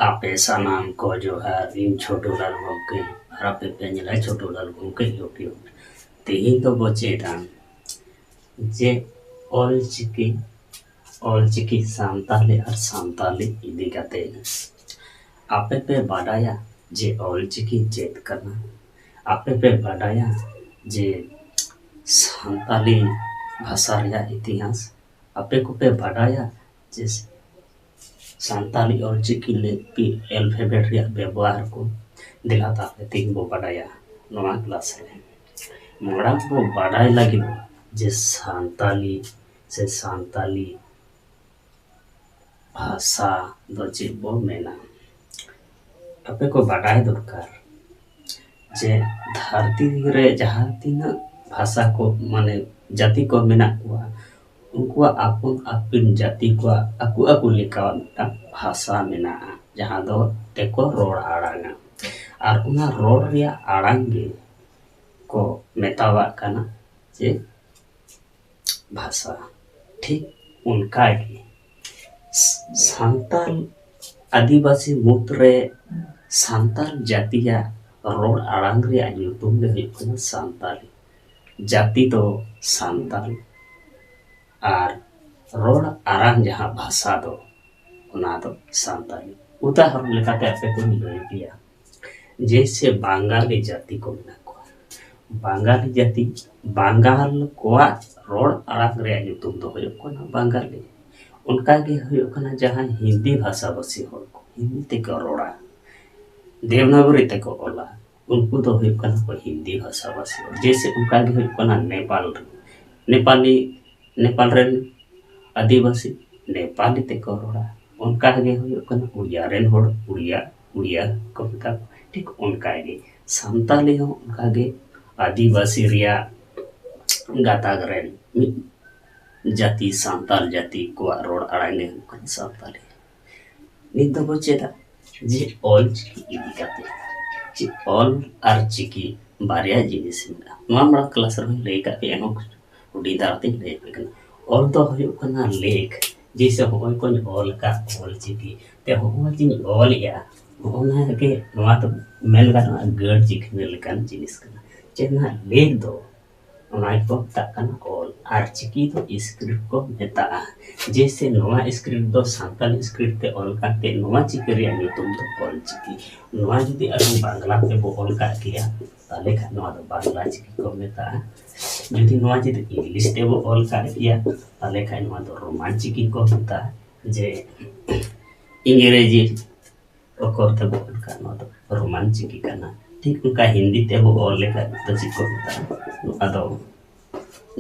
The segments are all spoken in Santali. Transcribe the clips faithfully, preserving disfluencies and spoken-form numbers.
ᱟᱯᱮ ᱥᱟᱱᱟᱢ ᱠᱚ ᱡᱚᱦᱟᱨ, ᱤᱧ ᱪᱷᱳᱴᱩ ᱞᱟᱞ ᱜᱚᱢᱠᱮ, ᱟᱨ ᱟᱯᱮ ᱯᱮ ᱧᱮᱞᱟ ᱪᱷᱳᱴᱩ ᱞᱟᱞ ᱜᱚᱢᱠᱮ YouTube᱾ ᱛᱮᱦᱮᱧ ᱫᱚ ᱵᱚ ᱪᱮᱫᱟ ᱡᱮ ᱚᱞ ᱪᱤᱠᱤ, ᱚᱞ ᱪᱤᱠᱤ ᱥᱟᱱᱛᱟᱞᱤ ᱟᱨ ᱥᱟᱱᱛᱟᱞᱤ ᱤᱫᱤ ᱠᱟᱛᱮ᱾ ᱟᱯᱮ ᱯᱮ ᱵᱟᱰᱟᱭᱟ ᱡᱮ ᱚᱞ ᱪᱤᱠᱤ ᱪᱮᱫ ᱠᱟᱱᱟ? ᱟᱯᱮ ᱯᱮ ᱵᱟᱰᱟᱭᱟ ᱡᱮ ᱥᱟᱱᱛᱟᱞᱤ ᱵᱷᱟᱥᱟ ᱨᱮᱭᱟᱜ ᱤᱛᱤᱦᱟᱥ? ᱟᱯᱮ ᱠᱚᱯᱮ ᱵᱟᱰᱟᱭᱟ ᱡᱮ ᱥᱟᱱᱛᱟᱞᱤ ᱚᱞ ᱪᱤᱠᱤ ᱞᱤᱯᱤ alphabet ᱨᱮᱭᱟᱜ ᱵᱮᱵᱚᱦᱟᱨ ᱠᱚ? ᱫᱮᱞᱟ ᱛᱟᱦᱞᱮ ᱛᱮᱦᱮᱧ ᱵᱚ ᱵᱟᱰᱟᱭᱟ ᱱᱚᱣᱟ class ᱨᱮ᱾ ᱢᱟᱲᱟᱝ ᱵᱚ ᱵᱟᱰᱟᱭ ᱞᱟᱹᱜᱤᱫ ᱡᱮ ᱥᱟᱱᱛᱟᱞᱤ ᱥᱮ ᱥᱟᱱᱛᱟᱞᱤ ᱵᱷᱟᱥᱟ ᱫᱚ ᱪᱮᱫ ᱵᱚ ᱢᱮᱱᱟ᱾ ᱟᱯᱮ ᱠᱚ ᱵᱟᱰᱟᱭ ᱫᱚᱨᱠᱟᱨ ᱡᱮ ᱫᱷᱟᱹᱨᱛᱤ ᱨᱮ ᱡᱟᱦᱟᱸ ᱛᱤᱱᱟᱹᱜ ᱵᱷᱟᱥᱟ ᱠᱚ, ᱢᱟᱱᱮ ᱡᱟᱹᱛᱤ ᱠᱚ ᱢᱮᱱᱟᱜ ᱠᱚᱣᱟ, ᱩᱱᱠᱩᱣᱟᱜ ᱟᱯᱚᱱ ᱟᱹᱯᱤᱱ ᱡᱟᱹᱛᱤ ᱠᱚᱣᱟᱜ ᱟᱠᱚ ᱟᱠᱚ ᱞᱮᱠᱟᱣᱟᱜ ᱢᱤᱫᱴᱟᱝ ᱵᱷᱟᱥᱟ ᱢᱮᱱᱟᱜᱼᱟ, ᱡᱟᱦᱟᱸ ᱫᱚ ᱛᱮᱠᱚ ᱨᱚᱲ ᱟᱲᱟᱝᱟ᱾ ᱟᱨ ᱚᱱᱟ ᱨᱚᱲ ᱨᱮᱭᱟᱜ ᱟᱲᱟᱝ ᱜᱮ ᱠᱚ ᱢᱮᱛᱟᱣᱟᱜ ᱠᱟᱱᱟ ᱡᱮ ᱵᱷᱟᱥᱟ᱾ ᱴᱷᱤᱠ ᱚᱱᱠᱟᱜᱮ ᱥᱟᱱᱛᱟᱞ ᱟᱹᱫᱤᱵᱟᱹᱥᱤ ᱢᱩᱫᱽᱨᱮ ᱥᱟᱱᱛᱟᱞ ᱡᱟᱹᱛᱤᱭᱟᱜ ᱨᱚᱲ ᱟᱲᱟᱝ ᱨᱮᱭᱟᱜ ᱧᱩᱛᱩᱢ ᱫᱚ ᱦᱩᱭᱩᱜ ᱠᱟᱱᱟ ᱥᱟᱱᱛᱟᱞᱤ᱾ ᱡᱟᱹᱛᱤ ᱫᱚ ᱥᱟᱱᱛᱟᱞ ᱟᱨ ᱨᱚᱲ ᱟᱲᱟᱝ ᱡᱟᱦᱟᱸ ᱵᱷᱟᱥᱟ ᱫᱚ, ᱚᱱᱟ ᱫᱚ ᱥᱟᱱᱛᱟᱞᱤ᱾ ᱩᱫᱟᱦᱚᱨᱚᱱ ᱞᱮᱠᱟᱛᱮ ᱟᱯᱮ ᱠᱚᱧ ᱞᱟᱹᱭ ᱯᱮᱭᱟ, ᱡᱮᱭᱥᱮ ᱵᱟᱝᱜᱟᱞᱤ ᱡᱟᱹᱛᱤ ᱠᱚ ᱢᱮᱱᱟᱜ ᱠᱚᱣᱟ᱾ ᱵᱟᱝᱜᱟᱞᱤ ᱡᱟᱹᱛᱤ, ᱵᱟᱝᱜᱟᱞ ᱠᱚᱣᱟᱜ ᱨᱚᱲ ᱟᱲᱟᱝ ᱨᱮᱭᱟᱜ ᱧᱩᱛᱩᱢ ᱫᱚ ᱦᱩᱭᱩᱜ ᱠᱟᱱᱟ ᱵᱟᱝᱜᱟᱞᱤ᱾ ᱚᱱᱠᱟᱜᱮ ᱦᱩᱭᱩᱜ ᱠᱟᱱᱟ ᱡᱟᱦᱟᱸᱭ ᱦᱤᱱᱫᱤ ᱵᱷᱟᱥᱟᱵᱷᱟᱥᱤ ᱦᱚᱲ ᱠᱚ, ᱦᱤᱱᱫᱤ ᱛᱮᱠᱚ ᱨᱚᱲᱟ, ᱫᱮᱵᱽᱱᱟᱜᱚᱨᱤ ᱛᱮᱠᱚ ᱚᱞᱟ, ᱩᱱᱠᱩ ᱫᱚ ᱦᱩᱭᱩᱜ ᱠᱟᱱᱟ ᱠᱚ ᱦᱤᱱᱫᱤ ᱵᱷᱟᱥᱟᱵᱷᱟᱥᱤ ᱦᱚᱲ᱾ ᱡᱮᱭᱥᱮ ᱚᱱᱠᱟᱜᱮ ᱦᱩᱭᱩᱜ ᱠᱟᱱᱟ ᱱᱮᱯᱟᱞ ᱨᱮ, ᱱᱮᱯᱟᱞᱤ, ᱱᱮᱯᱟᱞ ᱨᱮᱱ ᱟᱹᱫᱤᱵᱟᱹᱥᱤ ᱱᱮᱯᱟᱞᱤ ᱛᱮᱠᱚ ᱨᱚᱲᱟ᱾ ᱚᱱᱠᱟ ᱜᱮ ᱦᱩᱭᱩᱜ ᱠᱟᱱᱟ ᱩᱲᱤᱭᱟ ᱨᱮᱱ ᱦᱚᱲ, ᱩᱲᱤᱭᱟ, ᱩᱲᱤᱭᱟ ᱠᱚ ᱢᱮᱛᱟ ᱠᱚᱣᱟ᱾ ᱴᱷᱤᱠ ᱚᱱᱠᱟ ᱜᱮ ᱥᱟᱱᱛᱟᱞᱤ ᱦᱚᱸ ᱚᱱᱠᱟ ᱜᱮ ᱟᱹᱫᱤᱵᱟᱹᱥᱤ ᱨᱮᱭᱟᱜ ᱜᱟᱛᱟᱠ ᱨᱮᱱ ᱢᱤᱫ ᱡᱟᱹᱛᱤ, ᱥᱟᱱᱛᱟᱞ ᱡᱟᱹᱛᱤ ᱠᱚᱣᱟᱜ ᱨᱚᱲ ᱟᱲᱟᱝ ᱜᱮ ᱦᱩᱭᱩᱜ ᱠᱟᱱᱟ ᱥᱟᱱᱛᱟᱞᱤ᱾ ᱱᱤᱛ ᱫᱚᱵᱚ ᱪᱮᱫᱟ ᱡᱮ ᱚᱞ ᱪᱤᱠᱤ ᱤᱫᱤ ᱠᱟᱛᱮ, ᱡᱮ ᱚᱞ ᱟᱨ ᱪᱤᱠᱤ ᱵᱟᱨᱭᱟ ᱡᱤᱱᱤᱥ ᱢᱮᱱᱟᱜᱼᱟ᱾ ᱱᱚᱣᱟ ᱢᱟᱲᱟᱝ class ᱨᱮᱦᱚᱸᱧ ᱞᱟᱹᱭ ᱟᱠᱟᱫ ᱯᱮᱭᱟ, ᱮᱱᱦᱚᱸ ᱦᱩᱰᱤᱧ ᱫᱷᱟᱨᱟ ᱛᱮᱧ ᱞᱟᱹᱭ ᱟᱯᱮ ᱠᱟᱱᱟ᱾ ᱚᱞ ᱫᱚ ᱦᱩᱭᱩᱜ ᱠᱟᱱᱟ ᱞᱮᱠ, ᱡᱮᱭᱥᱮ ᱦᱚᱸᱜᱼᱚᱭ ᱠᱚᱧ ᱚᱞ ᱟᱠᱟᱫ ᱚᱞ ᱪᱤᱠᱤ, ᱛᱮ ᱦᱚᱸᱜᱼᱚᱭ ᱡᱮᱧ ᱚᱞᱮᱜᱼᱟ, ᱦᱚᱸᱜᱼᱚ ᱱᱟ ᱜᱮ ᱱᱚᱣᱟ ᱫᱚ ᱢᱮᱱ ᱜᱟᱱᱚᱜᱼᱟ ᱜᱟᱹᱲ ᱪᱤᱠᱷᱱᱟᱹ ᱞᱮᱠᱟᱱ ᱡᱤᱱᱤᱥ ᱠᱟᱱᱟ᱾ ᱪᱮᱫ ᱱᱟᱦᱟᱜ ᱞᱮᱠ ᱫᱚ ᱚᱱᱟ ᱜᱮᱠᱚ ᱢᱮᱛᱟᱜ ᱠᱟᱱᱟ ᱚᱞ, ᱟᱨ ᱪᱤᱠᱤ ᱫᱚ script ᱠᱚ ᱢᱮᱛᱟᱜᱼᱟ᱾ ᱡᱮᱭᱥᱮ ᱱᱚᱣᱟ script ᱫᱚ ᱥᱟᱱᱛᱟᱲᱤ script ᱛᱮ ᱚᱞ ᱠᱟᱛᱮ ᱱᱚᱣᱟ ᱪᱤᱠᱤ ᱨᱮᱭᱟᱜ ᱧᱩᱛᱩᱢ ᱫᱚ ᱚᱞ ᱪᱤᱠᱤ᱾ ᱱᱚᱣᱟ ᱡᱩᱫᱤ ᱟᱵᱚ ᱵᱟᱝᱞᱟ ᱛᱮᱵᱚ ᱚᱞ ᱠᱟᱜ ᱠᱮᱭᱟ, ᱛᱟᱦᱞᱮ ᱠᱷᱟᱱ ᱱᱚᱣᱟ ᱫᱚ ᱵᱟᱝᱞᱟ ᱪᱤᱠᱤ ᱠᱚ ᱢᱮᱛᱟᱜᱼᱟ᱾ ᱡᱩᱫᱤ ᱱᱚᱣᱟ ᱡᱩᱫᱤ English ᱛᱮᱵᱚ ᱚᱞ ᱠᱟᱜ ᱠᱮᱭᱟ, ᱛᱟᱦᱞᱮ ᱠᱷᱟᱱ ᱱᱚᱣᱟ ᱫᱚ ᱨᱳᱢᱟᱱ ᱪᱤᱠᱤ ᱠᱚ ᱢᱮᱛᱟᱜᱼᱟ᱾ ᱡᱮ ᱤᱝᱨᱮᱡᱤ ᱚᱠᱚᱨ ᱛᱮᱵᱚ ᱚᱞ ᱠᱟᱜ, ᱱᱚᱣᱟ ᱫᱚ ᱨᱳᱢᱟᱱ ᱪᱤᱠᱤ ᱠᱟᱱᱟ᱾ ᱴᱷᱤᱠ ᱚᱱᱠᱟ ᱦᱤᱱᱫᱤ ᱛᱮᱵᱚ ᱚᱞ ᱞᱮᱠᱷᱟᱱ ᱫᱚ ᱪᱮᱫ ᱠᱚ ᱢᱮᱛᱟᱜᱼᱟ? ᱱᱚᱣᱟ ᱫᱚ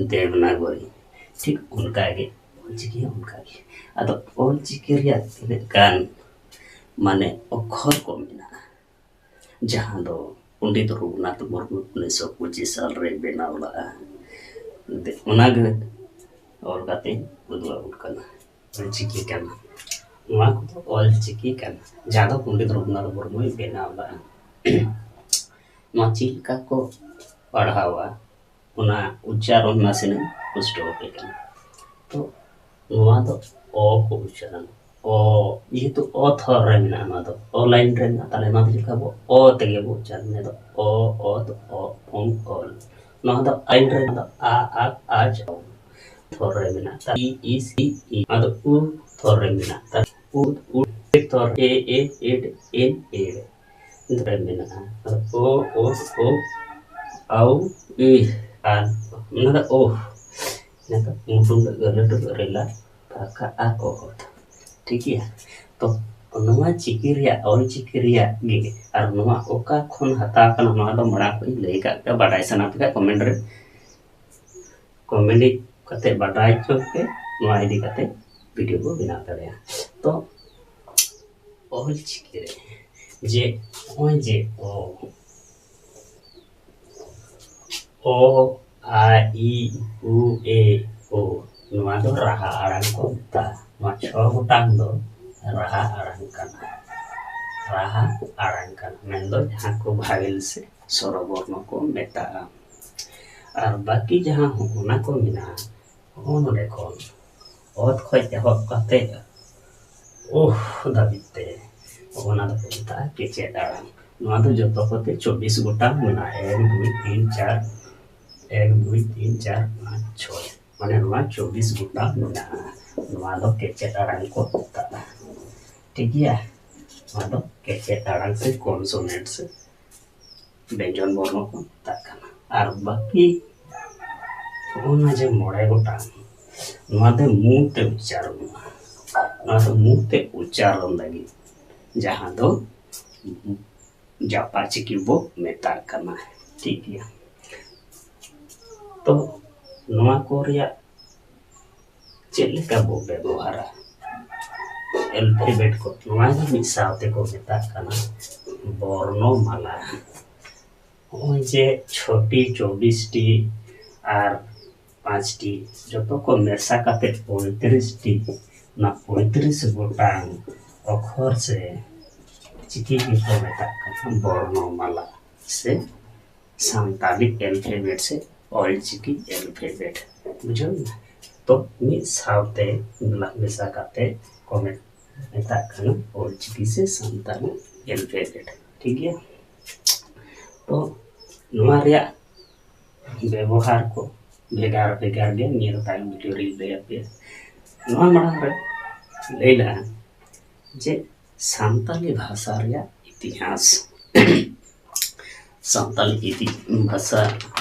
ᱫᱮᱵᱽᱱᱟᱜᱚᱨᱤ᱾ ᱴᱷᱤᱠ ᱚᱱᱠᱟ ᱜᱮ ᱚᱞ ᱪᱤᱠᱤ ᱦᱚᱸ ᱚᱱᱠᱟ ᱜᱮ᱾ ᱟᱫᱚ ᱚᱞ ᱪᱤᱠᱤ ᱨᱮᱭᱟᱜ ᱛᱤᱱᱟᱹᱜ ᱜᱟᱱ ᱢᱟᱱᱮ ᱚᱠᱷᱚᱨ ᱠᱚ ᱢᱮᱱᱟᱜᱼᱟ, ᱡᱟᱦᱟᱸ ᱫᱚ ᱯᱚᱱᱰᱤᱛ ᱨᱚᱜᱷᱩᱱᱟᱛᱷ ᱢᱩᱨᱢᱩ ᱩᱱᱤᱥᱥᱚ ᱯᱚᱸᱪᱤᱥ ᱥᱟᱞ ᱨᱮᱭ ᱵᱮᱱᱟᱣ ᱞᱟᱜᱼᱟ᱾ ᱚᱱᱟᱜᱮ ᱚᱞ ᱠᱟᱛᱮᱧ ᱩᱫᱩᱜ ᱟᱵᱚᱱ ᱠᱟᱱᱟ᱾ ᱚᱞ ᱪᱤᱠᱤ ᱠᱟᱱᱟ᱾ ᱱᱚᱣᱟ ᱠᱚᱫᱚ ᱚᱞ ᱪᱤᱠᱤ ᱠᱟᱱᱟ, ᱡᱟᱦᱟᱸ ᱫᱚ ᱯᱚᱱᱰᱤᱛ ᱨᱚᱜᱷᱩᱱᱟᱛᱷ ᱢᱩᱨᱢᱩᱭ ᱵᱮᱱᱟᱣ ᱞᱟᱜᱼᱟ᱾ ᱱᱚᱣᱟ ᱪᱮᱫ ᱞᱮᱠᱟ ᱠᱚ ᱯᱟᱲᱦᱟᱣᱟ, ᱚᱱᱟ ᱩᱪᱪᱟᱨᱚᱱ ᱱᱟᱥᱮᱱᱟᱜ ᱯᱩᱥᱴᱟᱹᱣ ᱟᱯᱮ ᱠᱟᱱᱟ᱾ ᱛᱚ ᱱᱚᱣᱟ ᱫᱚ ᱚ ᱠᱚ ᱩᱪᱪᱟᱨᱚᱱ᱾ ᱚ, ᱡᱮᱦᱮᱛᱩ ᱚ ᱛᱷᱚᱨ ᱨᱮ ᱢᱮᱱᱟᱜᱼᱟ, ᱱᱚᱣᱟ ᱫᱚ ᱚ ᱞᱟᱭᱤᱱ ᱨᱮ ᱢᱮᱱᱟᱜᱼᱟ, ᱛᱟᱦᱞᱮ ᱱᱚᱣᱟ ᱫᱚ ᱪᱮᱫ ᱞᱮᱠᱟ ᱵᱚ ᱚ ᱛᱮᱜᱮ ᱵᱚ ᱩᱪᱪᱟᱨᱚᱱ᱾ ᱱᱤᱭᱟᱹ ᱫᱚ ᱚ, ᱚ ᱫᱚ ᱚ, ᱚᱢ, ᱚᱞ᱾ ᱱᱚᱣᱟ ᱫᱚ ᱟᱭᱤᱱ ᱨᱮ ᱢᱮᱱᱟᱜᱼᱟ, ᱟ, ᱟ, ᱟ, ᱡ, ᱚ᱾ ᱛᱷᱚᱨ ᱨᱮ ᱢᱮᱱᱟᱜᱼᱟ, ᱛᱟ, ᱤ, ᱤ, ᱥᱤ, ᱤ᱾ ᱱᱚᱣᱟ ᱫᱚ ᱩ ᱛᱷᱚᱨ ᱨᱮ ᱢᱮᱱᱟᱜᱼᱟ, ᱛᱟ, ᱩ, ᱩ, ᱮ ᱛᱷᱚᱨ, ᱮ, ᱮ, ᱮᱰ, ᱮᱱ, ᱮᱲ᱾ ᱨᱮ ᱢᱮᱱᱟᱜᱼᱟ᱾ ᱟᱫᱚ ᱚ, ᱳ, ᱳ, ᱟᱣ, ᱤ, ᱟᱨ ᱚᱱᱟ ᱫᱚ ᱳ᱾ ᱱᱤᱛᱚᱜ ᱢᱩᱴᱩ ᱞᱟᱹᱴᱩ ᱨᱮᱞᱟ ᱯᱷᱟᱸᱠᱟ ᱟᱨ ᱚᱦᱚᱫ᱾ ᱴᱷᱤᱠ ᱜᱮᱭᱟ? ᱛᱚ ᱱᱚᱣᱟ ᱪᱤᱠᱤ ᱨᱮᱭᱟᱜ, ᱚᱞ ᱪᱤᱠᱤ ᱨᱮᱭᱟᱜ ᱜᱮ, ᱟᱨ ᱱᱚᱣᱟ ᱚᱠᱟ ᱠᱷᱚᱱ ᱦᱟᱛᱟᱣ ᱠᱟᱱᱟ, ᱱᱚᱣᱟ ᱫᱚ ᱢᱟᱲᱟᱝ ᱠᱷᱚᱱ ᱤᱧ ᱞᱟᱹᱭ ᱠᱟᱜ ᱯᱮᱭᱟ, ᱵᱟᱰᱟᱭ ᱥᱟᱱᱟ ᱯᱮ ᱠᱷᱟᱡ ᱠᱚᱢᱮᱱᱴ ᱨᱮ ᱠᱚᱢᱮᱱᱴ ᱠᱟᱛᱮ ᱵᱟᱰᱟᱭ ᱦᱚᱪᱚ ᱯᱮ, ᱱᱚᱣᱟ ᱤᱫᱤ ᱠᱟᱛᱮ ᱵᱷᱤᱰᱤᱭᱳ ᱵᱚ ᱵᱮᱱᱟᱣ ᱫᱟᱲᱮᱭᱟᱜᱼᱟ᱾ ᱛᱚ ᱚᱞ ᱪᱤᱠᱤ ᱨᱮ ᱡᱮ ᱱᱚᱜᱼᱚᱭ ᱡᱮ ᱚ, ᱚ, ᱟ, ᱤ, ᱩ, ᱮ, ᱳ, ᱱᱚᱣᱟ ᱫᱚ ᱨᱟᱦᱟ ᱟᱲᱟᱝ ᱠᱚ ᱢᱮᱛᱟᱜᱼᱟ᱾ ᱱᱚᱣᱟ ᱪᱷᱚ ᱜᱚᱴᱟᱝ ᱫᱚ ᱨᱟᱦᱟ ᱟᱲᱟᱝ ᱠᱟᱱᱟ᱾ ᱨᱟᱦᱟ ᱟᱲᱟᱝ ᱠᱟᱱᱟ, ᱢᱮᱱᱫᱚ ᱡᱟᱦᱟᱸ ᱠᱚ ᱵᱷᱟᱣᱮᱞ ᱥᱮ ᱥᱚᱨᱚᱵᱚᱨᱱᱚ ᱠᱚ ᱢᱮᱛᱟᱜᱼᱟ᱾ ᱟᱨ ᱵᱟᱹᱠᱤ ᱡᱟᱦᱟᱸ ᱦᱚᱸ ᱚᱱᱟ ᱠᱚ ᱢᱮᱱᱟᱜᱼᱟ, ᱦᱚᱸᱜᱼᱚ ᱱᱚᱰᱮ ᱠᱷᱚᱱ ᱚᱛ ᱠᱷᱚᱡ ᱮᱦᱚᱵ ᱠᱟᱛᱮ ᱳᱦ ᱫᱷᱟᱹᱵᱤᱡ ᱛᱮ, ᱚᱱᱟ ᱫᱚᱠᱚ ᱢᱮᱛᱟᱜᱼᱟ ᱠᱮᱪᱮᱫ ᱟᱲᱟᱝ᱾ ᱱᱚᱣᱟ ᱫᱚ ᱡᱚᱛᱚ ᱠᱚᱛᱮ ᱪᱚᱵᱵᱤᱥ ᱜᱚᱴᱟᱝ ᱢᱮᱱᱟᱜᱼᱟ, ᱮᱠ ᱫᱩᱭ ᱛᱤᱱ ᱪᱟᱨ, ᱮᱠ ᱫᱩᱭ ᱛᱤᱱ ᱪᱟᱨ ᱯᱟᱸᱪ ᱪᱷᱚᱭ, ᱢᱟᱱᱮ ᱱᱚᱣᱟ ᱪᱚᱵᱵᱤᱥ ᱜᱚᱴᱟᱝ ᱢᱮᱱᱟᱜᱼᱟ᱾ ᱱᱚᱣᱟ ᱫᱚ ᱠᱮᱪᱮᱫ ᱟᱲᱟᱝ ᱠᱚ ᱢᱮᱛᱟᱜᱼᱟ, ᱴᱷᱤᱠ ᱜᱮᱭᱟ᱾ ᱱᱚᱣᱟ ᱫᱚ ᱠᱮᱪᱮᱫ ᱟᱲᱟᱝ ᱥᱮ ᱠᱚᱱᱥᱚᱱᱮᱱᱴᱥ ᱵᱮᱧᱡᱚᱱ ᱵᱚᱨᱱᱚ ᱠᱚ ᱢᱮᱛᱟᱜ ᱠᱟᱱᱟ᱾ ᱟᱨ ᱵᱟᱹᱠᱤ ᱚᱱᱟ ᱡᱮ ᱢᱚᱬᱮ ᱜᱚᱴᱟᱝ, ᱱᱚᱣᱟ ᱫᱚ ᱢᱩ ᱛᱮ ᱩᱪᱪᱟᱨᱚᱱᱚᱜᱼᱟ᱾ ᱱᱚᱣᱟ ᱫᱚ ᱢᱩ ᱛᱮ ᱩᱪᱪᱟᱨᱚᱱ ᱞᱟᱹᱜᱤᱫ, ᱡᱟᱦᱟᱸ ᱫᱚ ᱡᱟᱯᱟ ᱪᱤᱠᱤ ᱵᱚ ᱢᱮᱛᱟᱜ ᱠᱟᱱᱟ, ᱴᱷᱤᱠ ᱜᱮᱭᱟ᱾ ᱛᱚ ᱱᱚᱣᱟ ᱠᱚ ᱨᱮᱭᱟᱜ ᱪᱮᱫ ᱞᱮᱠᱟ ᱵᱚ ᱵᱮᱵᱚᱦᱟᱨᱟ ᱮᱞᱯᱷᱟᱵᱮᱴ ᱠᱚ? ᱱᱚᱣᱟ ᱜᱮ ᱢᱤᱫ ᱥᱟᱶ ᱛᱮᱠᱚ ᱢᱮᱛᱟᱜ ᱠᱟᱱᱟ ᱵᱚᱨᱱᱚᱢᱟᱞᱟ᱾ ᱱᱚᱜᱼᱚᱭ ᱡᱮ ᱪᱷᱚᱴᱤ, ᱪᱚᱵᱵᱤᱥ ᱴᱤ ᱟᱨ ᱯᱟᱸᱪ ᱴᱤ, ᱡᱚᱛᱚ ᱠᱚ ᱢᱮᱥᱟ ᱠᱟᱛᱮ ᱯᱚᱸᱭᱛᱨᱤᱥ ᱴᱤ, ᱚᱱᱟ ᱯᱚᱸᱭᱛᱨᱤᱥ ᱜᱚᱴᱟᱝ ᱚᱠᱷᱚᱨ ᱥᱮ ᱪᱤᱠᱤ ᱜᱮᱠᱚ ᱢᱮᱛᱟᱜ ᱠᱟᱱᱟ ᱵᱚᱨᱱᱚᱢᱟᱞᱟ ᱥᱮ ᱥᱟᱱᱛᱟᱞᱤ ᱮᱞᱯᱷᱟᱵᱮᱴ ᱥᱮ ᱚᱞᱪᱤᱠᱤ ᱮᱞᱯᱷᱟᱵᱮᱴ, ᱵᱩᱡᱷᱟᱹᱣ ᱮᱱᱟ? ᱛᱚ ᱢᱤᱫ ᱥᱟᱶᱛᱮ ᱢᱮᱞᱟ ᱢᱮᱥᱟ ᱠᱟᱛᱮ ᱠᱚ ᱢᱮᱛᱟᱜ ᱠᱟᱱᱟ ᱚᱞᱪᱤᱠᱤ ᱥᱮ ᱥᱟᱱᱛᱟᱞᱤ ᱮᱞᱯᱷᱟᱵᱮᱴ, ᱴᱷᱤᱠ ᱜᱮᱭᱟ᱾ ᱛᱚ ᱱᱚᱣᱟ ᱨᱮᱭᱟᱜ ᱵᱮᱵᱚᱦᱟᱨ ᱠᱚ ᱵᱷᱮᱜᱟᱨ ᱵᱷᱮᱜᱟᱨ ᱜᱮ, ᱱᱤᱭᱟᱹ ᱫᱚ ᱛᱟᱭᱚᱢ ᱵᱷᱤᱰᱤᱭᱳ ᱨᱮᱧ ᱞᱟᱹᱭ ᱟᱯᱮᱭᱟ᱾ ᱱᱚᱣᱟ ᱢᱟᱲᱟᱝ ᱨᱮ ᱞᱟᱹᱭ ᱞᱮᱱᱟ ᱡᱮ ᱥᱟᱱᱛᱟᱞᱤ ᱵᱷᱟᱥᱟ ᱨᱮᱭᱟᱜ ᱤᱛᱤᱦᱟᱥ᱾ ᱥᱟᱱᱛᱟᱞᱤ ᱤᱛᱤ-, ᱵᱷᱟᱥᱟ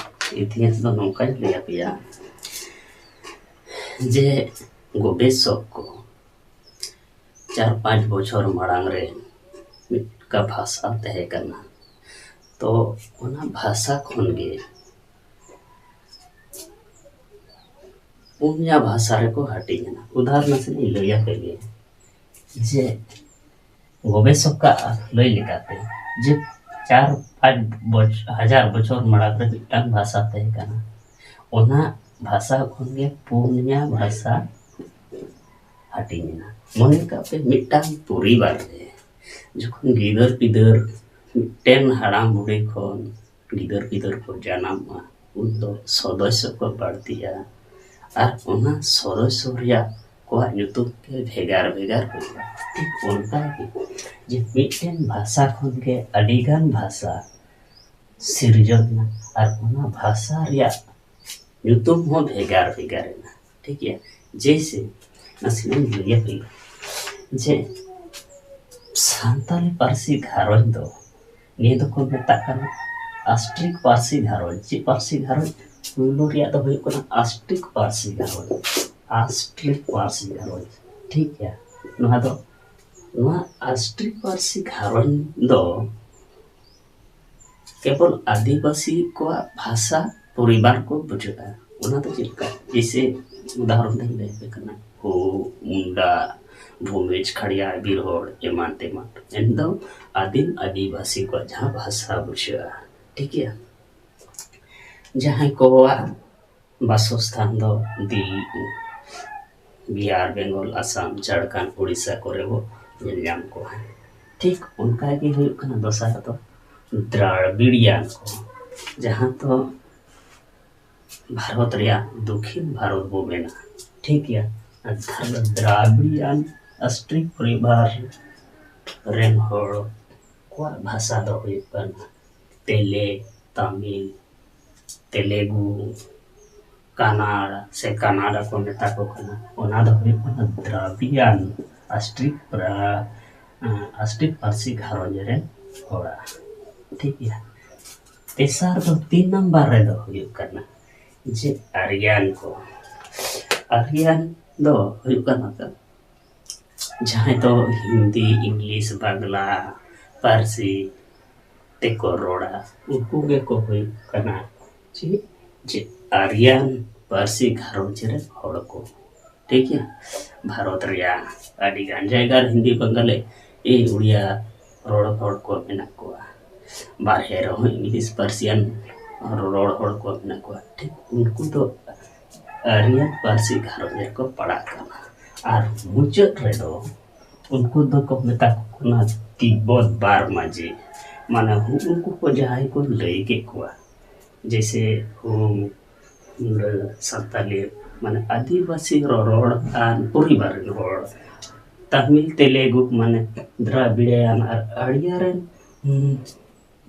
ᱤᱛᱤᱦᱟᱥ ᱫᱚ ᱱᱚᱝᱠᱟᱧ ᱞᱟᱹᱭ ᱟᱯᱮᱭᱟ ᱡᱮ ᱜᱚᱵᱮᱥᱚᱠ ᱠᱚ ᱪᱟᱨ ᱯᱟᱸᱪ ᱵᱚᱪᱷᱚᱨ ᱢᱟᱲᱟᱝ ᱨᱮ ᱢᱤᱫᱴᱟᱝ ᱵᱷᱟᱥᱟ ᱛᱟᱦᱮᱸ ᱠᱟᱱᱟ᱾ ᱛᱚ ᱚᱱᱟ ᱵᱷᱟᱥᱟ ᱠᱷᱚᱱ ᱜᱮ ᱯᱩᱱᱭᱟ ᱵᱷᱟᱥᱟ ᱨᱮᱠᱚ ᱦᱟᱹᱴᱤᱧ ᱮᱱᱟ᱾ ᱩᱫᱟᱦᱚᱨ ᱱᱟᱥᱮ ᱤᱧ ᱞᱟᱹᱭ ᱟᱯᱮ ᱜᱮ ᱡᱮ ᱜᱚᱵᱮᱥᱚᱠᱟᱜ ᱞᱟᱹᱭ ᱞᱮᱠᱟᱛᱮ ᱡᱮ ᱪᱟᱨ ᱯᱟᱸᱪ ᱵᱚᱪ-, ᱦᱟᱡᱟᱨ ᱵᱚᱪᱷᱚᱨ ᱢᱟᱲᱟᱝ ᱨᱮ ᱢᱤᱫᱴᱟᱝ ᱵᱷᱟᱥᱟ ᱛᱟᱦᱮᱸ ᱠᱟᱱᱟ᱾ ᱚᱱᱟ ᱵᱷᱟᱥᱟ ᱠᱷᱚᱱ ᱜᱮ ᱯᱩᱱᱭᱟ ᱵᱷᱟᱥᱟ ᱦᱟᱹᱴᱤᱧ ᱮᱱᱟ᱾ ᱢᱚᱱᱮ ᱠᱟᱜ ᱯᱮ, ᱢᱤᱫᱴᱟᱝ ᱯᱚᱨᱤᱵᱟᱨ ᱨᱮ ᱡᱚᱠᱷᱚᱱ ᱜᱤᱫᱟᱹᱨ ᱯᱤᱫᱟᱹᱨ ᱢᱤᱫᱴᱮᱱ ᱦᱟᱲᱟᱢ ᱵᱩᱲᱦᱤ ᱠᱷᱚᱱ ᱜᱤᱫᱟᱹᱨ ᱯᱤᱫᱟᱹᱨ ᱠᱚ ᱡᱟᱱᱟᱢᱚᱜᱼᱟ, ᱩᱱ ᱫᱚ ᱥᱚᱫᱚᱥᱥᱚ ᱠᱚ ᱵᱟᱹᱲᱛᱤᱜᱼᱟ᱾ ᱟᱨ ᱚᱱᱟ ᱥᱚᱫᱚᱥᱥᱚ ᱨᱮᱭᱟᱜ ᱠᱚᱣᱟᱜ ᱧᱩᱛᱩᱢ ᱜᱮ ᱵᱷᱮᱜᱟᱨ ᱵᱷᱮᱜᱟᱨ ᱦᱩᱭᱩᱜᱼᱟ᱾ ᱴᱷᱤᱠ ᱚᱱᱠᱟ ᱜᱮ ᱡᱮ ᱢᱤᱫᱴᱮᱱ ᱵᱷᱟᱥᱟ ᱠᱷᱚᱱ ᱜᱮ ᱟᱹᱰᱤᱜᱟᱱ ᱵᱷᱟᱥᱟ ᱥᱤᱨᱡᱚᱱ ᱮᱱᱟ ᱟᱨ ᱚᱱᱟ ᱵᱷᱟᱥᱟ ᱨᱮᱭᱟᱜ ᱧᱩᱛᱩᱢ ᱦᱚᱸ ᱵᱷᱮᱜᱟᱨ ᱵᱷᱮᱜᱟᱨ ᱮᱱᱟ᱾ ᱴᱷᱤᱠ ᱜᱮᱭᱟ, ᱡᱮᱭᱥᱮ ᱱᱟᱥᱮᱱᱟᱜ ᱤᱧ ᱞᱟᱹᱭ ᱟᱯᱮ ᱜᱮ ᱡᱮ ᱥᱟᱱᱛᱟᱞᱤ ᱯᱟᱹᱨᱥᱤ ᱜᱷᱟᱨᱚᱸᱡᱽ ᱫᱚ ᱱᱤᱭᱟᱹ ᱫᱚᱠᱚ ᱢᱮᱛᱟᱜ ᱠᱟᱱᱟ ᱟᱥᱴᱨᱤᱠ ᱯᱟᱹᱨᱥᱤ ᱜᱷᱟᱨᱚᱸᱡᱽ᱾ ᱪᱮᱫ ᱯᱟᱹᱨᱥᱤ ᱜᱷᱟᱨᱚᱸᱡᱽ? ᱯᱩᱭᱞᱩ ᱨᱮᱭᱟᱜ ᱫᱚ ᱦᱩᱭᱩᱜ ᱠᱟᱱᱟ ᱟᱥᱴᱨᱤᱠ ᱯᱟᱹᱨᱥᱤ ᱜᱷᱟᱨᱚᱸᱡᱽ, ᱟᱥᱴᱨᱤᱠ ᱯᱟᱹᱨᱥᱤ ᱜᱷᱟᱨᱚᱸᱡᱽ᱾ ᱴᱷᱤᱠ ᱜᱮᱭᱟ, ᱱᱚᱣᱟ ᱫᱚ ᱱᱚᱣᱟ ᱟᱥᱴᱨᱤᱠ ᱯᱟᱹᱨᱥᱤ ᱜᱷᱟᱨᱚᱸᱡᱽ ᱫᱚ ᱠᱮᱵᱚᱞ ᱟᱹᱫᱤᱵᱟᱹᱥᱤ ᱠᱚᱣᱟᱜ ᱵᱷᱟᱥᱟ ᱯᱚᱨᱤᱵᱟᱨ ᱠᱚ ᱵᱩᱡᱷᱟᱹᱜᱼᱟ᱾ ᱚᱱᱟ ᱫᱚ ᱪᱮᱫ ᱞᱮᱠᱟ? ᱡᱮᱭᱥᱮ ᱩᱫᱟᱦᱚᱨᱚᱱ ᱫᱚᱧ ᱞᱟᱹᱭ ᱟᱯᱮ ᱠᱟᱱᱟ, ᱦᱳ, ᱢᱩᱱᱰᱟ, ᱵᱷᱩᱢᱤᱡᱽ, ᱠᱷᱟᱲᱤᱭᱟ, ᱵᱤᱨᱦᱚᱲ, ᱮᱢᱟᱱ ᱛᱮᱢᱟᱱ᱾ ᱮᱱᱫᱚ ᱟᱹᱫᱤᱢ ᱟᱹᱫᱤᱵᱟᱹᱥᱤ ᱠᱚᱣᱟᱜ ᱡᱟᱦᱟᱸ ᱵᱷᱟᱥᱟ ᱵᱩᱡᱷᱟᱹᱜᱼᱟ, ᱴᱷᱤᱠ ᱜᱮᱭᱟ? ᱡᱟᱦᱟᱸᱭ ᱠᱚᱣᱟᱜ ᱵᱟᱥᱚᱥᱛᱷᱟᱱ ᱫᱚ ᱫᱤᱞᱞᱤ, ᱵᱤᱦᱟᱨ, ᱵᱮᱝᱜᱚᱞ, ᱟᱥᱟᱢ, ᱡᱷᱟᱲᱠᱷᱚᱸᱰ, ᱩᱲᱤᱥᱥᱟ ᱠᱚᱨᱮ ᱵᱚ ᱧᱮᱞ ᱧᱟᱢ ᱠᱚᱣᱟ᱾ ᱴᱷᱤᱠ ᱚᱱᱠᱟ ᱜᱮ ᱦᱩᱭᱩᱜ ᱠᱟᱱᱟ ᱫᱚᱥᱟᱨ ᱫᱚ ᱫᱨᱟᱵᱤᱲᱤᱭᱟᱱ ᱠᱚ, ᱡᱟᱦᱟᱸ ᱫᱚ ᱵᱷᱟᱨᱚᱛ ᱨᱮᱭᱟᱜ ᱫᱚᱠᱷᱤᱱ ᱵᱷᱟᱨᱚᱛ ᱵᱚ ᱢᱮᱱᱟ᱾ ᱴᱷᱤᱠ ᱜᱮᱭᱟ, ᱟᱨ ᱫᱨᱟᱵᱤᱲᱤᱭᱟᱱ ᱟᱥᱴᱨᱤᱠ ᱯᱚᱨᱤᱵᱟᱨ ᱨᱮᱱ ᱦᱚᱲ ᱠᱚᱣᱟᱜ ᱵᱷᱟᱥᱟ ᱫᱚ ᱦᱩᱭᱩᱜ ᱠᱟᱱᱟ ᱛᱮᱞᱮ, ᱛᱟᱢᱤᱞ, ᱛᱮᱞᱮᱜᱩ, ᱠᱟᱱᱟᱲ ᱥᱮ ᱠᱟᱱᱟᱰᱟ ᱠᱚ ᱢᱮᱛᱟ ᱠᱚ ᱠᱟᱱᱟ᱾ ᱚᱱᱟ ᱫᱚ ᱦᱩᱭᱩᱜ ᱠᱟᱱᱟ ᱫᱨᱟᱵᱤᱭᱟᱱ ᱟᱥᱴᱨᱤᱠ ᱯᱨᱟ-, ᱟᱥᱴᱨᱤᱠ ᱯᱟᱹᱨᱥᱤ ᱜᱷᱟᱨᱚᱸᱡᱽ ᱨᱮᱱ ᱦᱚᱲᱟᱜ᱾ ᱴᱷᱤᱠ ᱜᱮᱭᱟ᱾ ᱛᱮᱥᱟᱨ ᱫᱚ, ᱛᱤᱱ ᱱᱟᱢᱵᱟᱨ ᱨᱮᱫᱚ ᱦᱩᱭᱩᱜ ᱠᱟᱱᱟ ᱡᱮ ᱟᱨᱭᱟᱱ ᱠᱚ᱾ ᱟᱨᱭᱟᱱ ᱫᱚ ᱦᱩᱭᱩᱜ ᱠᱟᱱᱟ ᱠᱚ ᱡᱟᱦᱟᱸᱭ ᱫᱚ ᱦᱤᱱᱫᱤ, ᱤᱝᱞᱤᱥ, ᱵᱟᱝᱞᱟ ᱯᱟᱹᱨᱥᱤ ᱛᱮᱠᱚ ᱨᱚᱲᱟ, ᱩᱱᱠᱩ ᱜᱮᱠᱚ ᱦᱩᱭᱩᱜ ᱠᱟᱱᱟ ᱪᱮᱫ? ᱡᱮ ᱟᱨᱭᱟᱱ ᱯᱟᱹᱨᱥᱤ ᱜᱷᱟᱨᱚᱸᱡᱽ ᱨᱮᱱ ᱦᱚᱲ ᱠᱚ᱾ ᱴᱷᱤᱠ ᱜᱮᱭᱟ, ᱵᱷᱟᱨᱚᱛ ᱨᱮᱭᱟᱜ ᱟᱹᱰᱤ ᱜᱟᱱ ᱡᱟᱭᱜᱟ ᱨᱮ ᱦᱤᱱᱫᱤ, ᱵᱟᱝᱜᱟᱞᱤ, ᱮ, ᱩᱲᱤᱭᱟ ᱨᱚᱲ ᱦᱚᱲ ᱠᱚ ᱢᱮᱱᱟᱜ ᱠᱚᱣᱟ᱾ ᱵᱟᱨᱦᱮ ᱨᱮᱦᱚᱸ ᱤᱝᱞᱤᱥ ᱯᱟᱹᱨᱥᱤᱭᱟᱱ ᱨᱚᱲ ᱦᱚᱲ ᱠᱚ ᱢᱮᱱᱟᱜ ᱠᱚᱣᱟ᱾ ᱴᱷᱤᱠ ᱩᱱᱠᱩ ᱫᱚ ᱟᱨᱭᱟᱱ ᱯᱟᱹᱨᱥᱤ ᱜᱷᱟᱨᱚᱸᱡᱽ ᱨᱮᱠᱚ ᱯᱟᱲᱟᱜ ᱠᱟᱱᱟ᱾ ᱟᱨ ᱢᱩᱪᱟᱹᱫ ᱨᱮᱫᱚ ᱩᱱᱠᱩ ᱫᱚᱠᱚ ᱢᱮᱛᱟ ᱠᱚ ᱠᱟᱱᱟ ᱛᱤᱵᱵᱚᱛ ᱵᱟᱨᱢᱟᱡᱤ᱾ ᱢᱟᱱᱮ ᱦᱩ-, ᱩᱱᱠᱩ ᱠᱚ ᱡᱟᱦᱟᱸᱭ ᱠᱚ ᱞᱟᱹᱭ ᱠᱮᱫ ᱠᱚᱣᱟ, ᱡᱮᱭᱥᱮ ᱦᱩ, ᱱᱚᱰᱮ ᱥᱟᱱᱛᱟᱞᱤ ᱢᱟᱱᱮ ᱟᱹᱫᱤᱵᱟᱹᱥᱤ ᱨᱚᱨᱚᱲ ᱟᱱ ᱯᱚᱨᱤᱵᱟᱨ ᱨᱮᱱ ᱦᱚᱲ, ᱛᱟᱢᱤᱞ, ᱛᱮᱞᱮᱜᱩ, ᱢᱟᱱᱮ ᱫᱨᱟᱵᱤᱲᱤᱭᱟᱱ ᱟᱨ ᱟᱹᱲᱤᱭᱟ ᱨᱮᱱ, ᱦᱩᱸ,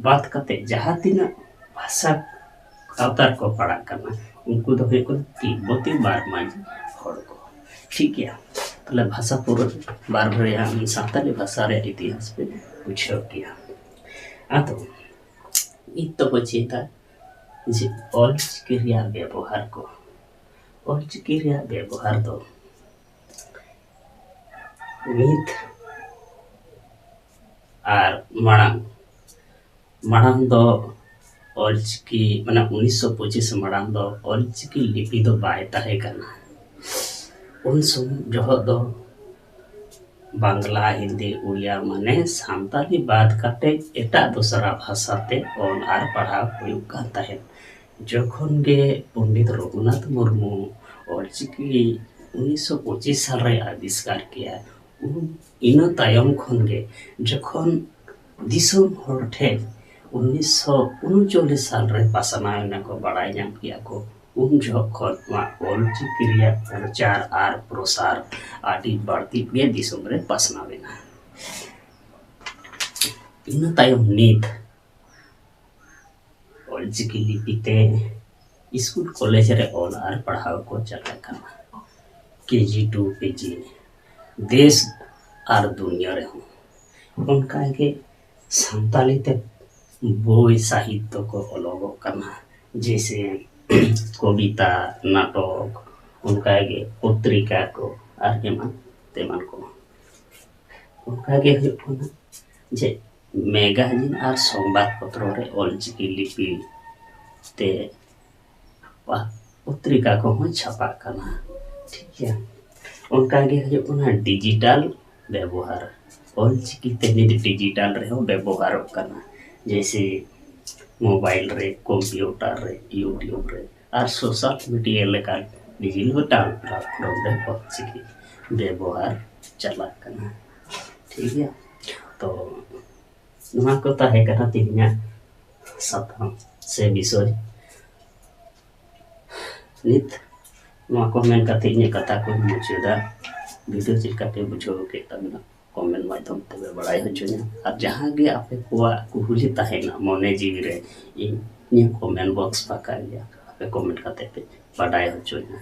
ᱵᱟᱫ ᱠᱟᱛᱮ ᱡᱟᱦᱟᱸ ᱛᱤᱱᱟᱹᱜ ᱵᱷᱟᱥᱟ ᱟᱣᱛᱟ ᱨᱮᱠᱚ ᱯᱟᱲᱟᱜ ᱠᱟᱱᱟ, ᱩᱱᱠᱩ ᱫᱚ ᱦᱩᱭᱩᱜ ᱠᱟᱱᱟ ᱛᱤᱵᱵᱚᱛᱤ ᱵᱟᱨᱢᱟᱱ ᱦᱚᱲ ᱠᱚ᱾ ᱴᱷᱤᱠ ᱜᱮᱭᱟ, ᱛᱟᱦᱞᱮ ᱵᱷᱟᱥᱟ ᱯᱩᱨᱟᱹ ᱵᱟᱨ ᱨᱮᱭᱟᱜ ᱥᱟᱱᱛᱟᱞᱤ ᱵᱷᱟᱥᱟ ᱨᱮᱭᱟᱜ ᱤᱛᱤᱦᱟᱥ ᱯᱮ ᱵᱩᱡᱷᱟᱹᱣ ᱠᱮᱭᱟ᱾ ᱟᱫᱚ ᱱᱤᱛ ᱫᱚᱵᱚ ᱪᱮᱫᱟ ᱡᱮ ᱚᱞᱪᱤᱠᱤ ᱨᱮᱭᱟᱜ ᱵᱮᱵᱚᱦᱟᱨ ᱠᱚ᱾ ᱚᱞᱪᱤᱠᱤ ᱨᱮᱭᱟᱜ ᱵᱮᱵᱚᱦᱟᱨ ᱫᱚ ᱱᱤᱛ ᱟᱨ ᱢᱟᱲᱟᱝ, ᱢᱟᱲᱟᱝ ᱫᱚ ᱚᱞᱪᱤᱠᱤ, ᱢᱟᱱᱮ ᱩᱱᱤᱥᱥᱚ ᱯᱚᱸᱪᱤᱥ ᱢᱟᱲᱟᱝ ᱫᱚ ᱚᱞᱪᱤᱠᱤ ᱞᱤᱯᱤ ᱫᱚ ᱵᱟᱭ ᱛᱟᱦᱮᱸ ᱠᱟᱱᱟ᱾ ᱩᱱ ᱥᱚᱢᱚᱭ ᱡᱚᱦᱚᱜ ᱫᱚ ᱵᱟᱝᱞᱟ, ᱦᱤᱱᱫᱤ, ᱩᱲᱤᱭᱟ, ᱢᱟᱱᱮ ᱥᱟᱱᱛᱟᱞᱤ ᱵᱟᱫ ᱠᱟᱛᱮ ᱮᱴᱟᱜ ᱫᱚᱥᱨᱟ ᱵᱷᱟᱥᱟ ᱛᱮ ᱚᱞ ᱟᱨ ᱯᱟᱲᱦᱟᱣ ᱦᱩᱭᱩᱜ ᱠᱟᱱ ᱛᱟᱦᱮᱸᱫ᱾ ᱡᱚᱠᱷᱚᱱ ᱜᱮ ᱯᱚᱱᱰᱤᱛ ᱨᱚᱜᱷᱩᱱᱟᱛᱷ ᱢᱩᱨᱢᱩ ᱚᱞᱪᱤᱠᱤ ᱩᱱᱤᱥᱥᱚ ᱯᱚᱸᱪᱤᱥ ᱥᱟᱞ ᱨᱮ ᱟᱵᱤᱥᱠᱟᱨ ᱠᱮᱜᱼᱟ, ᱩᱱ, ᱤᱱᱟᱹ ᱛᱟᱭᱚᱢ ᱠᱷᱚᱱ ᱜᱮ ᱡᱚᱠᱷᱚᱱ ᱫᱤᱥᱚᱢ ᱦᱚᱲ ᱴᱷᱮᱱ ᱩᱱᱤᱥᱥᱚ ᱩᱱᱪᱚᱞᱞᱤᱥ ᱥᱟᱞ ᱨᱮ ᱯᱟᱥᱱᱟᱣ ᱮᱱᱟ ᱠᱚ, ᱵᱟᱲᱟᱭ ᱧᱟᱢ ᱠᱮᱜᱼᱟ ᱠᱚ, ᱩᱱ ᱡᱚᱦᱚᱜ ᱠᱷᱚᱱ ᱱᱚᱣᱟ ᱚᱞᱪᱤᱠᱤ ᱨᱮᱭᱟᱜ ᱯᱨᱚᱪᱟᱨ ᱟᱨ ᱯᱨᱚᱥᱟᱨ ᱟᱹᱰᱤ ᱵᱟᱹᱲᱛᱤ ᱜᱮ ᱫᱤᱥᱚᱢ ᱨᱮ ᱯᱟᱥᱱᱟᱣ ᱮᱱᱟ᱾ ᱤᱱᱟᱹ ᱛᱟᱭᱚᱢ ᱱᱤᱛ ᱚᱞᱪᱤᱠᱤ ᱞᱤᱯᱤ ᱛᱮ ᱥᱠᱩᱞ ᱠᱚᱞᱮᱡᱽ ᱨᱮ ᱚᱞ ᱟᱨ ᱯᱟᱲᱦᱟᱣ ᱠᱚ ᱪᱟᱞᱟᱜ ᱠᱟᱱᱟ, ᱠᱮᱡᱤ ᱴᱩ ᱠᱮᱡᱤ, ᱫᱮᱥ ᱟᱨ ᱫᱩᱱᱤᱭᱟᱹ ᱨᱮᱦᱚᱸ᱾ ᱚᱱᱠᱟᱜᱮ ᱥᱟᱱᱛᱟᱞᱤ ᱛᱮ ᱵᱳᱭ ᱥᱟᱦᱤᱛᱛᱚ ᱠᱚ ᱚᱞᱚᱜᱚᱜ ᱠᱟᱱᱟ, ᱡᱮᱭᱥᱮ ᱠᱚᱵᱤᱛᱟ, ᱱᱟᱴᱚᱠ, ᱚᱱᱠᱟᱜᱮ ᱯᱚᱛᱨᱤᱠᱟ ᱠᱚ ᱟᱨ ᱮᱢᱟᱱ ᱛᱮᱢᱟᱱ ᱠᱚ᱾ ᱚᱱᱠᱟᱜᱮ ᱦᱩᱭᱩᱜ ᱠᱟᱱᱟ ᱡᱮ ᱢᱮᱜᱟᱡᱤᱱ ᱟᱨ ᱥᱚᱝᱵᱟᱫ ᱯᱚᱛᱨᱚ ᱨᱮ ᱚᱞᱪᱤᱠᱤ ᱞᱤᱯᱤ ᱛᱮ ᱯᱟ-, ᱯᱚᱛᱨᱤᱠᱟ ᱠᱚᱦᱚᱸ ᱪᱷᱟᱯᱟᱜ ᱠᱟᱱᱟ᱾ ᱴᱷᱤᱠ ᱜᱮᱭᱟ, ᱚᱱᱠᱟᱜᱮ ᱦᱩᱭᱩᱜ ᱠᱟᱱᱟ ᱰᱤᱡᱤᱴᱟᱞ ᱵᱮᱵᱚᱦᱟᱨ᱾ ᱚᱞᱪᱤᱠᱤ ᱛᱮ ᱱᱤᱛ ᱰᱤᱡᱤᱴᱟᱞ ᱨᱮᱦᱚᱸ ᱵᱮᱵᱚᱦᱟᱨᱚᱜ ᱠᱟᱱᱟ, ᱡᱮᱭᱥᱮ ᱢᱳᱵᱟᱭᱤᱞ ᱨᱮ, ᱠᱚᱢᱯᱤᱭᱩᱴᱟᱨ ᱨᱮ, ᱤᱭᱩᱴᱤᱭᱩᱵᱽ ᱨᱮ ᱟᱨ ᱥᱳᱥᱟᱞ ᱢᱤᱰᱤᱭᱟ ᱞᱮᱠᱟᱱ ᱰᱤᱡᱤᱴᱟᱞ ᱯᱞᱟᱴᱯᱷᱚᱨᱢ ᱨᱮ ᱚᱞᱪᱤᱠᱤ ᱵᱮᱵᱚᱦᱟᱨ ᱪᱟᱞᱟᱜ ᱠᱟᱱᱟ᱾ ᱴᱷᱤᱠ ᱜᱮᱭᱟ, ᱛᱚ ᱱᱚᱣᱟ ᱠᱚ ᱛᱟᱦᱮᱸ ᱠᱟᱱᱟ ᱛᱮᱦᱮᱧᱟᱜ ᱥᱟᱛᱟᱢ ᱥᱮ ᱵᱤᱥᱚᱭ᱾ ᱱᱤᱛ ᱱᱚᱣᱟ ᱠᱚ ᱢᱮᱱ ᱠᱟᱛᱮ ᱤᱧᱟᱹᱜ ᱠᱟᱛᱷᱟ ᱠᱚᱧ ᱢᱩᱪᱟᱹᱫᱟ᱾ ᱵᱷᱤᱰᱤᱭᱳ ᱪᱮᱫ ᱞᱮᱠᱟ ᱯᱮ ᱵᱩᱡᱷᱟᱹᱣ ᱠᱮᱫ ᱛᱟᱵᱚᱱᱟ, ᱠᱚᱢᱮᱱᱴ ᱢᱟᱫᱽᱫᱷᱚᱢ ᱛᱮᱯᱮ ᱵᱟᱲᱟᱭ ᱦᱚᱪᱚᱧᱟ᱾ ᱟᱨ ᱡᱟᱦᱟᱸ ᱜᱮ ᱟᱯᱮ ᱠᱚᱣᱟᱜ ᱠᱩᱠᱞᱤ ᱛᱟᱦᱮᱱᱟ ᱢᱚᱱᱮ ᱡᱤᱣᱤ ᱨᱮ, ᱤᱧ ᱤᱧᱟᱹᱜ ᱠᱚᱢᱮᱱᱴ ᱵᱚᱠᱥ ᱯᱷᱟᱸᱠᱟ ᱜᱮᱭᱟ, ᱟᱯᱮ ᱠᱚᱢᱮᱱᱴ ᱠᱟᱛᱮ ᱯᱮ ᱵᱟᱰᱟᱭ ᱦᱚᱪᱚᱧᱟ᱾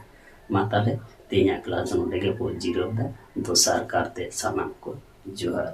ᱢᱟ ᱛᱟᱦᱞᱮ ᱛᱮᱦᱮᱧᱟᱜ ᱠᱞᱟᱥ ᱫᱚ ᱱᱚᱰᱮ ᱜᱮ ᱵᱚ ᱡᱤᱨᱟᱹᱣ ᱮᱫᱟ᱾ ᱫᱚᱥᱟᱨ ᱠᱟᱨᱛᱮ ᱥᱟᱱᱟᱢ ᱠᱚ ᱡᱚᱦᱟᱨ᱾